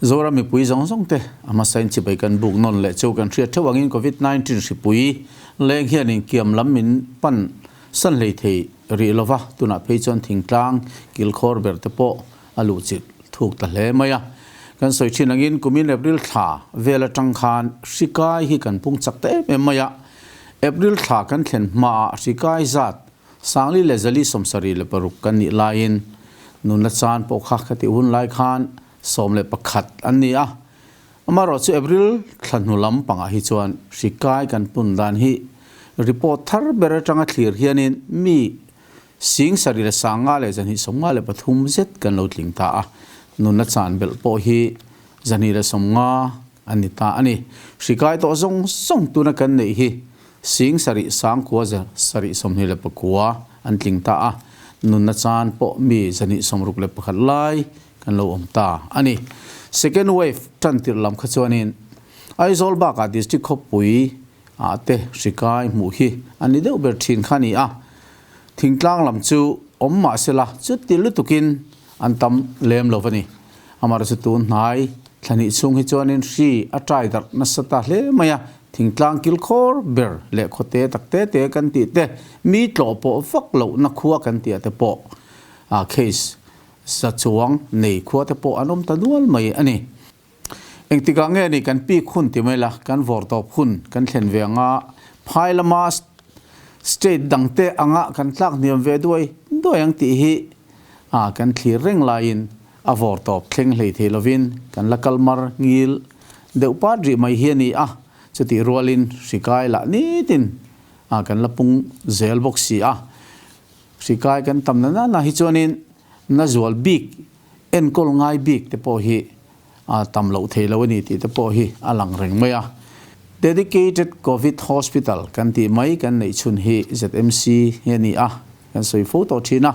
Zoram mipui zawng zawng te a hmasain chibai kan buk nawn leh chu kan hriat theuh angin Covid 19 hripui leng hian inkiam lam min pan san hlei thei rih lova, tunah phei chuan thingtlang kilkhawr ber te pawh a luh chilh thuk ta hle mai a. Kan sawi thin angin kumin April thla vel atang khan hri kai hi kan pung chak ta em em mai a, April thla kan thlen hmaah hri kai zat Sangli leh Zali 76 kan nih laiin nunna chan pawh kha ka tih hun lai khan 11 an ni a. Amaherawhchu April thla hnu lam pangah hi chuan hri kai kan pun dan hi report thar ber atanga thlir hianin mi 75 leh 253 zet kan lo tling ta a. Nunna chan belh pawh hi 250 an ni ta a ni. Hri kai tawh zawng zawng tuna kan neih hi 7 sangkua 729 an tling ta a, nunna chan pawh mi 261 lai kan lo awm ta a ni. Second wave tan tirh lam kha chuanin Aizawl bakah district khawpui ah te hri kai hmuh hi a ni deuh ber thin kha a ni a, thingtlang lam chu awm mah sela chuti lutukin an tam lem lo a ni. Amaherawhchu tun hnai thla hnih chhung hi chuanin hri a tai darh nasa ta hle mai a, Thingtlang kilkhawr ber leh khawte tak te te kan tih te, mi tlawh pawh vak lohna khua kan tih ah te pawh ah case za chuang nei khua te pawh an awm ta nual mai a ni. Engtikah nge ni kan peak hun ti mai la, kan vawr tawp hun kan thlen ve anga phai lama state dang te anga kan tlak hniam ve duai duai ang tih hi ah kan thlir reng laiin a vawr tawp thleng hlei thei lovin kan la kal mar ngil deuh pat rih mai hi a ni a, chutih rualin hri kai lah nitin a kan la pung zel bawk si a, hri kai kan tam na nana hi chuanin na zual bik enkawl ngai bik te pawh hi a tam loh thei lo a ni tih te pawh hi a lang reng mai a. Dedicated Covid Hospital kan tih mai kan neih chhun hi ZMC hi a ni a, kan sawi fo tawh thin a,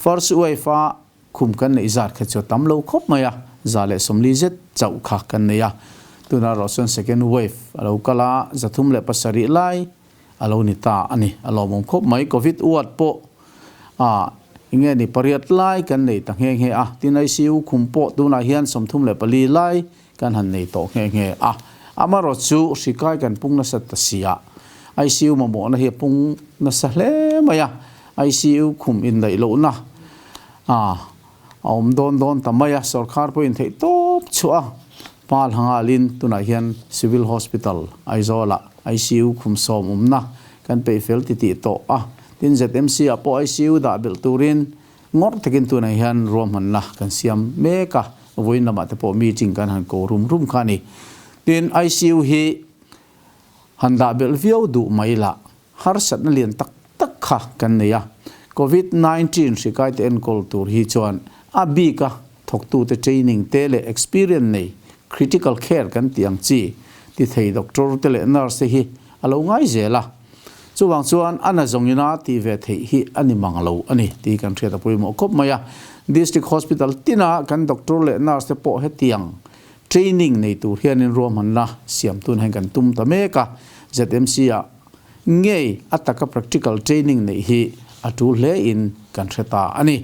First Wave a Khum kan neih zat kha chu a tam lo khawp mai a, 140 zet chauh kha kan nei a. Tunah erawh chuan second wave a lo kal a, 307 lai a lo ni ta a ni. A lawmawm khawp mai. Covid ward pawh ah eng nge ni pariat lai kan nei ta nghe nghe a. Tin ICU khum pawh tunah hian 34 lai kan han nei tawh nghe nghe a. Amaherawh chu hri kai kan pung nasa ta si a, ICU mamawhna hi a pung nasa hle mai a. ICU khum indaih lohna a awm dawn dawn ta mai a, sorkar pawhin theih tawp chhuah a, pal hangalin tunah hian Civil Hospital Aizawlah ICU khum sawm awmna kan peih fel titih tawh a, tin ZMC ah pawh ICU dah belh turin ngawrh takin tunah hian ruahmanna kan siam mek a, vawiin lamah te pawh meeting kan han ko rum rum kha a ni. Tin ICU hi han dah belh viau duh mai lah. Harsatna lian tak tak kha kan nei a, Covid 19 hri kaite enkawl tur hi chuan a bika thawktute training te leh experience nei critical care kan tih ang chi ti thei doctor te leh nurse te hi a lo ngai zel a. Chuvang chuan a na zawngina tih ve theih hi a ni mang lo a ni tih kan hriat a pawimawh khawp mai a. District Hospital tina kan doctor leh nurse te pawh hetiang training nei tur hianin ruahmanna siam tun hian kan tum ta mek a, ZMC ah ngei a taka practical training neih hi a tul hle in kan hre ta a ni.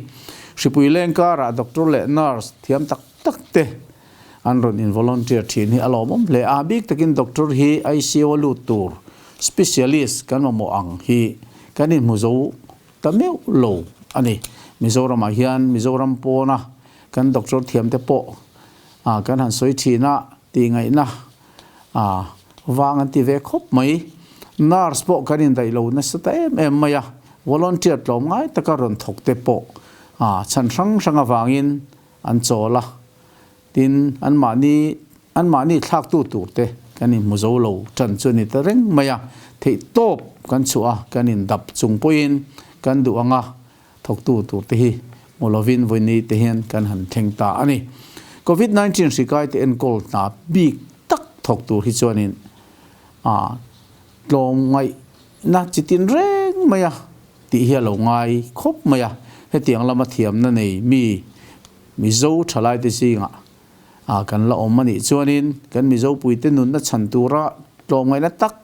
Hripui leng karah doctor leh nurse thiam tak tak te an rawn in volunteer thin hi a lawmawm hle a, bik takin doctor hi ICU a lut tur specialist kan mamawh ang hi kan inhmu zo ta meuh lo a ni. Mizoramah hian Mizoram pawna kan doctor thiam te pawh kan han sawi thin a tih ngaihna A, vang an ti ve khawp mai. Nurse pawh kan indaih lo nasa ta em em mai a, volunteer tlawm ngai taka rawn thawk te pawh a chhan hrang hrang avangin an chawl a, tin anmahni anmahni thlaktu tur te kan inhmu zo lo tan chu a ni ta reng mai a, theih tawp kan chhuah a, kan indap chung pawhin kan duh ang a, thawktu tur te hi hmu lovin vawiini te hian kan han thleng ta a ni. Covid 19 hri kai te enkawl hna bik tak thawk tur hi chuanin a tlawm ngaihna chi tin reng mai a tih hi a lo ngai khawp mai a. Hetiang lama thiamna nei mi Mizo thalai te zingah a kan la awm a nih chuanin kan Mizo puite nunna chhan tura tlawm ngaihna tak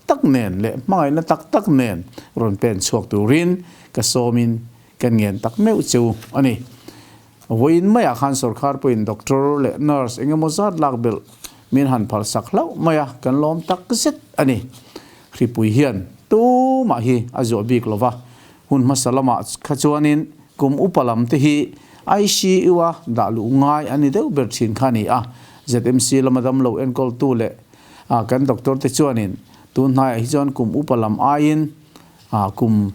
tak nen leh hmangaihna tak tak nen rawn pen chhuak turin ka sawmin ka ngen tak meuh cheu a ni. Vawiin maiah khan sorkar pawhin doctor leh nurse eng emaw zat lak belh min han phal sak hlauh mai a, kan lawm tak zet a ni. Hripui hian tumah hi a zuah bik lo va, hun hmasa lamah kha chuanin kum upa lam te hi ICU-a dah luh ngai a ni deuh ber thin kha a ni a, ZMC lama damlo enkawltu leh kan doctor te chuanin tun hnaiah hi chuan kum upa lam aiin kum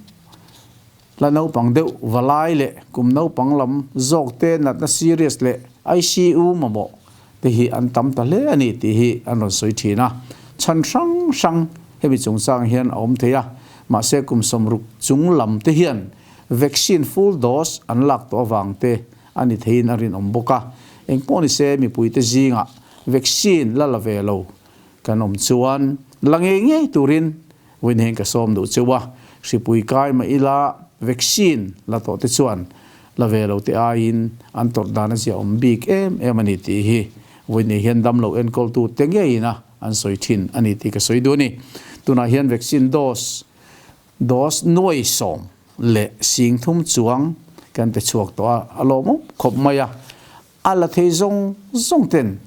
La naupang deuh valai leh kum naupang lam zawk te natna serious leh ICU mamawh te hi an tam ta hle a ni tih hi an rawn sawi thin a. Chhan hrang hrang hemi chungchang hian a awm thei a, mahse kum 60 chung lam te hian vaccine full dose an lak tawh avang te a ni theiin a rinawm bawk a. Engpawh nise mipui te zingah vaccine la la ve lo kan awm chuan la ngei ngei turin Vawiin ka sawm duh cheu a, hripui kai mah ila vaccine la tawh te chuan la ve lo te aiin an tawrh dan a zia awm bik em em a ni tih hi vawiin hian damlo enkawltu te ngeiin a an sawi thin a ni tih ka sawi duh a ni. Tunah hian vaccine dose dose nuai 10 le 30 chuang kan pe chhuak tawh a, a lawmawm khawp mai a. A la thei zawng zawng ten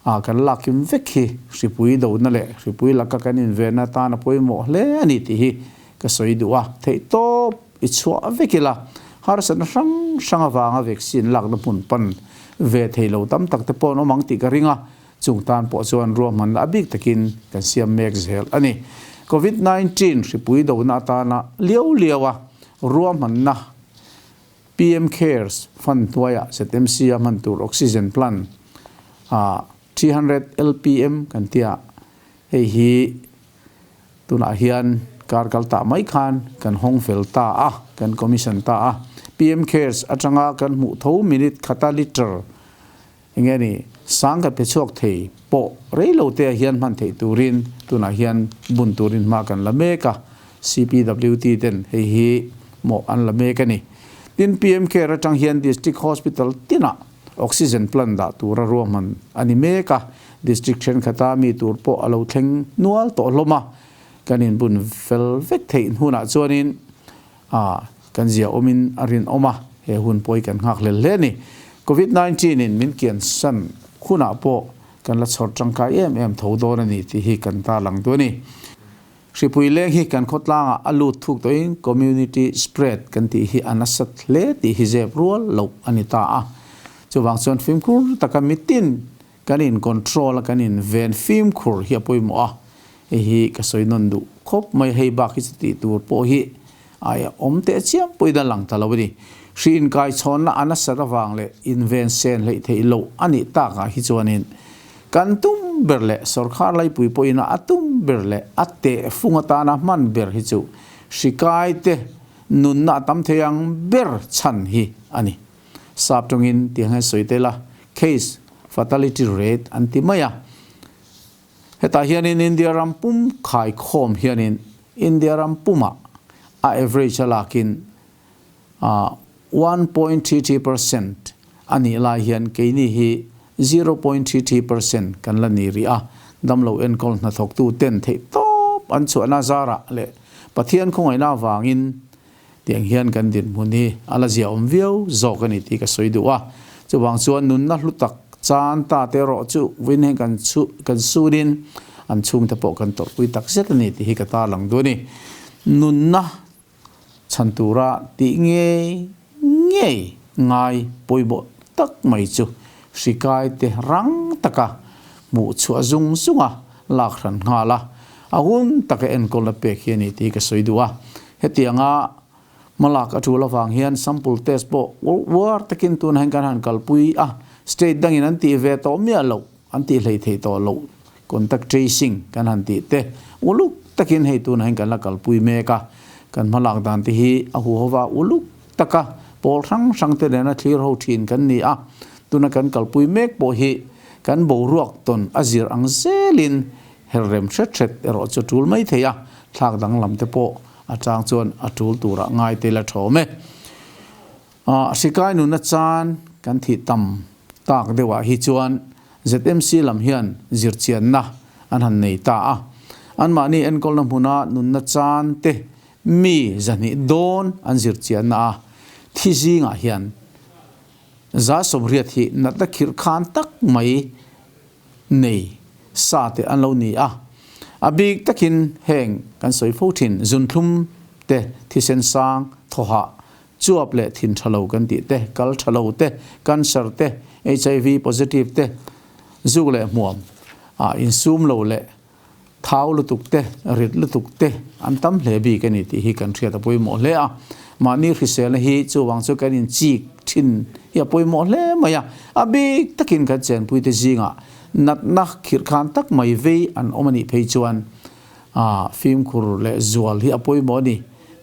a kan lak kim vek hi hripui dona leh hripui laka kan invenna atan a pawimawh hle a ni tih hi ka sawi duh a. Theihtawp i chhuah vek ila harsatna hrang hrang avanga vaccine lakna hmun pan ve thei lo tam tak te pawh an awm ang tih ka ring a, chung tan pawh chuan ruahmanna a bik takin kan siam mek zel a ni. Covid 19 hripui dona atana liau liau a ruahmanna PM Cares Fund hnuaiah ZMC a hman tur oxygen plant ah 300 LPM kan tia, hei hi tunah hian kar kal tah mai khan kan hawng fel ta a, kan commission ta a. PM Cares atanga kan hmuh tho minute khata litre enge ni sang kan pe chhuak thei pawh rei lo te ah hian hman theih turin tunah hian bun turin hma kan la mek a, CPWT ten hei hi mawh an la mek a ni. Tin, PM Care atang hian District Hospital tinah Oxygen plant dah tura ruahman a ni mek a, District thenkhat a mi tur pawh a lo thleng nual tawh hlawm a, kan inbun fel vek theih hunah chuanin A, kan zia awmin a rinawm a, he hun pawh hi kan nghak hlel hle a ni. Covid 19 in min kiansan hunah pawh kan la chhawr tangkai em em tho dawn a ni tih hi kan tarlang duh a ni. Hripui leng hi kan khawtlangah a lut thuk tawhin community spread kan tih hi a nasat hle tih hi zep rual loh a ni ta a. Chuvang chuan fimkhur taka mitin kan in control a kan in ven fimkhur hi a pawimawh a, hei hi ka sawi nawn duh khawp mai, hei bak hi chu tih tur pawh hi ai a awm teh chiam pawhin a lang ta lo a ni. Hri inkaichhawnna a nasat avang leh inven sen hleih theih loh a nih takah hi chuanin kan tum ber leh sawrkhar laipui pawhin a tum ber leh a tehfung atana hman ber hi chu hri kaite nunna a tam thei ang ber chhan hi a ni. Sap tawngin tih ang hian sawi tel a, case fatality rate an ti mai a. Hetah hianin India ram pum khaikhawm hianin India ram pumah a average a lakin 1.33% a nih lai hian keini hi 0.33% kan la ni rih a. Damlo enkawl hnathawktu ten theihtawp an chhuahna zarah leh Pathian khawngaihna avangin Tiang hian kan dinhmun hi a la ziahawm viau zawk a ni tih ka sawi duh a. Chuvang chuan nunna hlu tak chan ta te erawh chu vawiin hian kan chhu kan sunin an chhungte pawh kan tawrhpui tak zet a ni tih hi ka tarlang duh a ni. Nunna chhan tura tih ngei ngei ngai pawimawh tak mai chu hri kai te rang taka hmuh chhuah zung zunga lak hran nghal a, a hun taka enkawlna pek hi a ni tih ka sawi duh a. Hetianga hmalak a tul avang hian sample test pawh uar takin tunah hian kan han kalpui a, state dangin an tih ve tawh miah loh, an tih hlei thei tawh loh, contact tracing kan han tih te uluk takin hei tunah hian kan la kalpui mek a. Kan hmalak dan te hi a huhova uluk taka pawl hrang hrang te nena thlir ho thin kan ni a, tuna kan kalpui mek pawh hi kan boruak tawn a zir ang zelin herrem hret hret erawh chu a tul mai thei a, thlak danglam te pawh a chang chuan a tul turah ngai te la thawm e. Hrikai nuna chan kan thih tam tak deuhah hi chuan ZMC lam hian zirchianna an han nei ta a, anmahni enkawlna hmuna nunna chan te mi 200 dawn an zirchianna a, thi zingah hian. 80 hi natna khirh khan tak mai nei sa te an lo ni a. A bik takin heng kan sawi fo thin zunthlum te, thisen sang, thawhah, chuap leh thin tha lo kan tih te, kal tha lo te, cancer te, HIV positive te, zuk leh hmuam ah insum lo leh Thau lutuk te, rit lutuk te an tam hle bik a ni tih hi kan hriat a pawimawh hle a. Mahni hriselna hi chuvang chu kan inchik thin hi a pawimawh hle mai a. A bik takin kan chenpuite zingah natna khirhkhan tak mai vei an awm a nih phei chuan fimkhur leh zual hi a pawimawh a ni.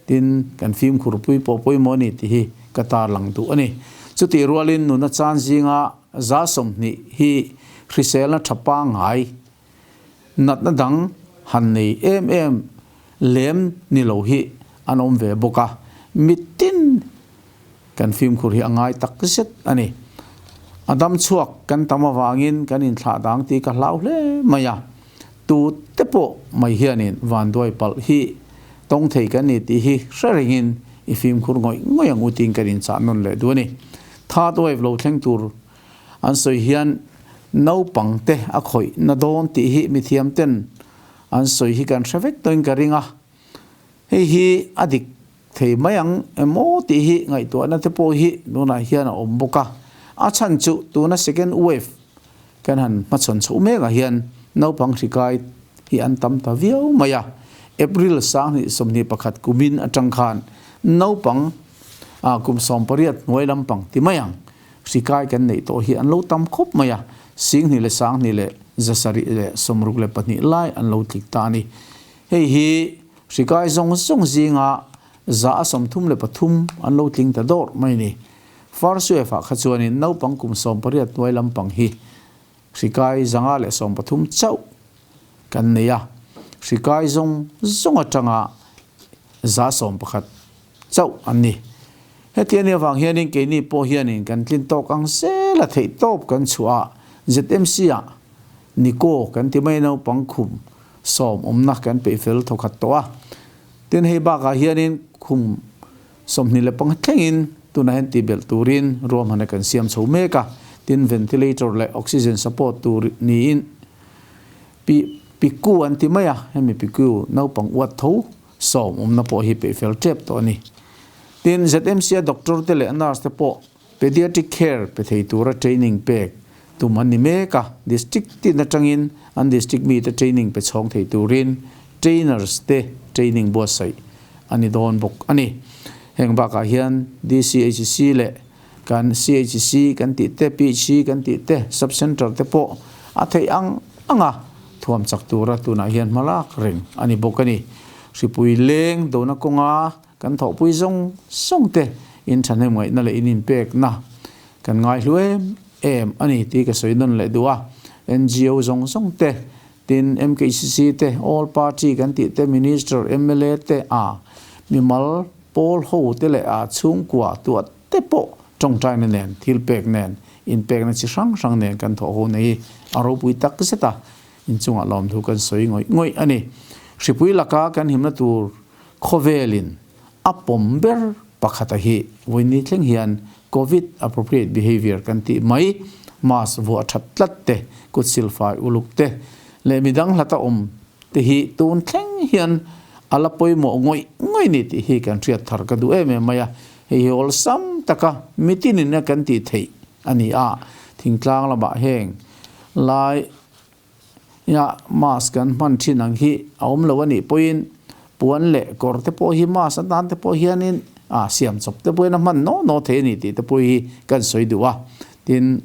Tin, kan fimkhur pui pawh pawimawh a ni tih hi ka tarlang duh a ni. Chutih rualin nuna chan zinga 20% hi hriselna tha pangngai Natna dang han nei em em lem ni lo hi an awm ve bawk a, mitin kan fimkhur hi a ngai tak zet a ni. A dam chhuak kan tam avangin kan inthlah dang tih ka hlau hle mai a, tu te pawh mai hianin vanduai palh hi tawng thei kan ni tih hi hre rengin i fimkhur ngawih ngawih ang u tiin kan inchah nawn leh duh a ni. Third wave lo thleng tur An sawi hian naupang te a khawih na dawn tih hi mithiam ten an sawi hi kan hre vek tawhin ka ring a, hei hi a dik thei mai ang emaw tih hi ngaihtuahna te pawh hi tunah hian a awm bawk a, a chhan chu tuna second wave kan han hmachhawn chhoh mekah hian naupang hri kai hi an tam ta viau mai a, April 2021 kumin atang khan naupang kum 18 hnuai lampang ti mai ang. Hri kai kan neih tawh hi an lo tam khawp mai a, 2000 leh 2662 lai an lo tlik ta a ni. Hei hi hri kai zawng zawng zinga 33% an lo tling ta dawrh mai a ni. First wave ah kha chuanin naupang kum 18 hnuai lampang hi hri kai 513 chauh kan nei a, hri kai zawng zawng atanga 11% chauh an ni. Heti anih avang hianin keini pawh hianin kan tlin tawk ang zel a theih tawp kan chhuah a, ZMC ah Niko kan ti mai naupang khum sawm awmna kan peih fel thawkhat tawh a. Tin hei bakah hianin khum 25 thlengin tunah hian tihbelh turin ruahmanna kan siam chho mek a, tin ventilator leh oxygen support tur niin pi piku an ti mai a, hemi piku naupang uat tho Sawm awmna pawh hi peih fel tep tawh a ni. Tin, ZMC-a doctor te leh nurse te pawh pediatric care pe thei tura training pek tum an ni mek a, district tin atangin an district mite training pe chhawng thei turin trainers te training buatsaih a ni dawn bawk a ni. Heng bakah hian DCHC leh kan CHC kan tih te, PHC kan tih te, Sub Centre te pawh a theih ang ang a thuam chak tura tunah hian hma lak reng a ni bawk a ni. Hripui leng dona kawnga kan thawhpui zawng zawng te in thahnem ngaihna leh in inpekna kan ngaihlu em em a ni tih ka sawi nawn leh duh a. NGO zawng zawng te, tin MKCC te, All Party kan tih te, Minister, mla te a mimal Pawl ho te leh a chhungkua tuah te pawh tawngtaina nen, thil pek nen, inpekna chi hrang hrang nen kan thawh ho nei hi a ropui tak zet a, inchungah lawmthu kan sawi ngawih ngawih a ni. Hripui laka kan himna tur khawvelin a pawm ber pakhata hi vawiin thleng hian Covid appropriate behaviour kan tih mai, mask vuah that tlat te, kut silfai uluk te leh midang hlata awm te hi tun thleng hian a la pawimawh ngawih ngawih ni tih hi kan hriat thar ka duh em em mai a, hei hi awlsam taka mitinin a kan tih theih a ni a, thingtlang lamah heng lai ia mask kan hman thin ang hi a awm lo a nih pawhin puan leh kawr te pawh hi mask atan te pawh hianin a siam chawp te pawhin a hman naw naw thei a ni tih te pawh hi kan sawi duh a, tin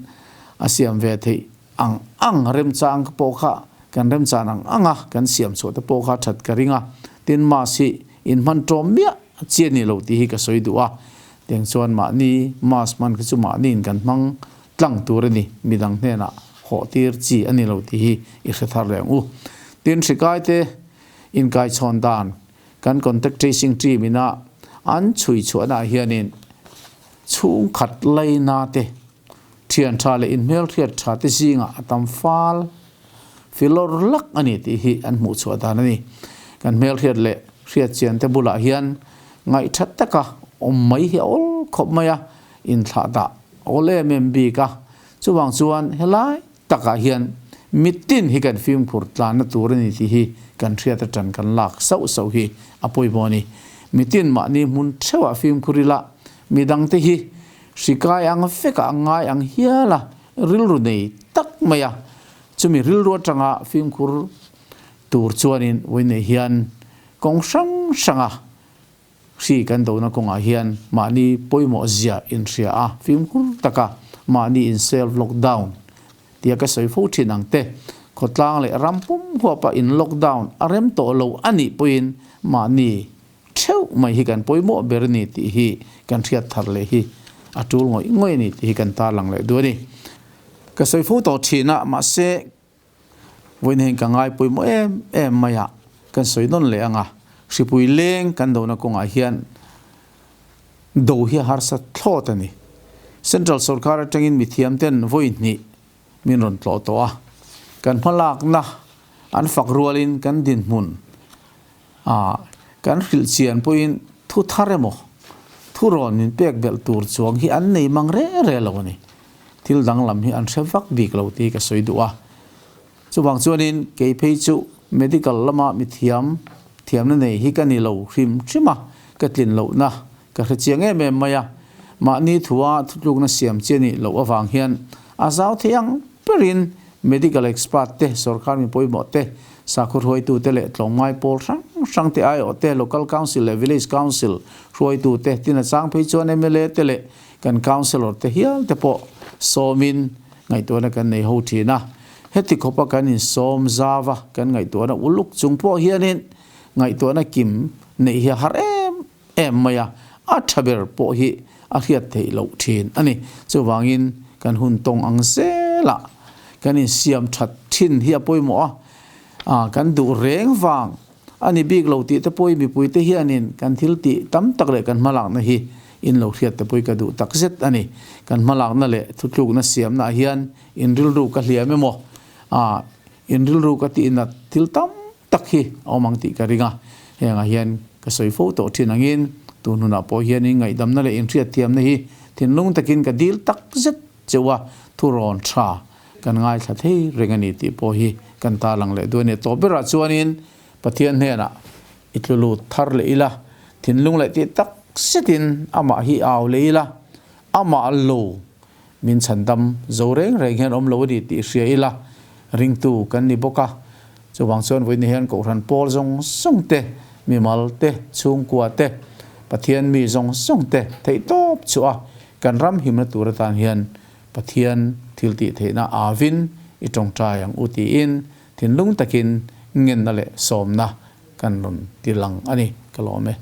a siam ve theih Ang ang remchang pawh kha kan remchan ang ang a, kan siam chhuah te pawh kha that ka ring a, tin mask hi in hman tawm miah chi a ni lo tih hi ka sawi duh a, tiang chuan mahni mask hman kha chu mahni in kan hmang tlang tur a ni, midang hnenah hawh tir chi a ni lo tih hi i hre thar leh ang u. Tin hrikai te inkaichhawn dan kan contact tracing team ina an chhui chhuahna ah hianin chhungkhat laina te Thian tha leh inhmelhriat tha te zingah a tam fal filawr lak a ni tih hi an hmuh chhuah dan a ni. Kan hmelhriat leh hriatchian te bulah hian ngaihthat taka awm mai hi a awl khawp mai a, inthlah dah awl em em bik a, chuvang chuan helai takah hian mitin hi kan fimkhur tlanna tur a ni tih hi kan hriat atang kan lak sauh sauh hi a pawimawh a ni. Mitin mahni hmun theuhah fimkhur ila midangte hi hrikai ang vekah a ngai ang hial a, rilru nei tak mai a, chumi rilru atanga fimkhur tur chuanin vawiinei hian kawng hrang hranga Hri kan dona kawngah hian mahni pawimawh zia inhria a, fimkhur taka mahni in self lockdown tia ka sawi fo thin ang te, khawtlang leh ram pum huapa in lockdown a rem tawh lo a nih pawhin mahni theuh mai hi kan pawimawh ber a ni tih hi kan hriat thar leh hi a tul ngawih ngawih a ni tih hi kan tarlang leh duh a ni. Ka sawi fo tawh thin a, mahse Vawiin heng ka ngai pawimawh em em mai a, kan sawi nawn leh ang a, hripui leng kan dona kawngah hian do hi a harsa thlawt a ni. Central sorkar atangin mithiam ten vawi hnih min rawn tlawh tawh a, kan hmalakna an fak rualin kan dinhmun a kan hrilh chian pawhin thu thar emaw thu rawn min pek belh tur chuang hi an nei mang reng reng lo a ni. Thil danglam hi an hre vak bik lo tih ka sawi duh a. Chuvang chuanin kei phei chu medical lama mithiam thiamna nei hi ka ni lo hrim hrim a, ka tlin lohna ka hre chiang em em mai a. Mahni thua thutlukna siam chi a nih loh avang hian a zau thei ang berin medical expert te, sorkar mi pawimawh te, sakhaw hruaitute leh tlawmngai pawl hrang hrang te aiawh te, local council leh village council hruaitute, tin a chang phei chuan mla te leh Kan councillor te hial te pawh sawmin ngaihtuahna kan nei ho thin a, heti khawpa kan insawm zau a, kan ngaihtuahna uluk chung pawh hianin ngaihtuahna kim neih hi a har em em mai a, a tha ber pawh hi a hriat theih loh thin a ni. Chuvangin kan hun tawng ang zelah kan insiam that thin hi a pawimawh a, kan duh reng vang A ni bik lo tih te pawhin mipuite hianin kan thil tih tam tak leh kan hmalakna hi in lo hriat te pawhin ka duh tak zet a ni. Kan hmalakna leh thutlukna siamnaah hian in rilru ka hliam emaw, ah, in rilru ka tihnat thil tam tak hi a awm ang tih ka ring a. Hengah hian ka sawi fo tawh thin angin tun hunah pawh hian in ngaihdamna leh in hriatthiamna hi thinlung takin ka dil tak zet cheu a, thurawn tha kan ngaithla thei reng a ni tih pawh hi kan tarlang leh duh a ni. Tawp berah chuanin Pathian hnenah i tlu lut thar leh ila, thinlung leh tih tak zetin amah hi au leh ila, amah lo min chhandam zo reng reng hian awm lo a ni tih hria ila, ringtu kan ni bawk a. Chuvang chuan vawiin hian Kohhran pawl zawng zawng te, mimal te, chhungkua te, Pathian mi zawng zawng te theihtawp chhuah a kan ram himna tur atan hian Pathian thil tih theihna avin i tawngtai ang u tiin thinlung takin ngenna leh sawmna kan rawn ti lang a ni. Ka lawm e.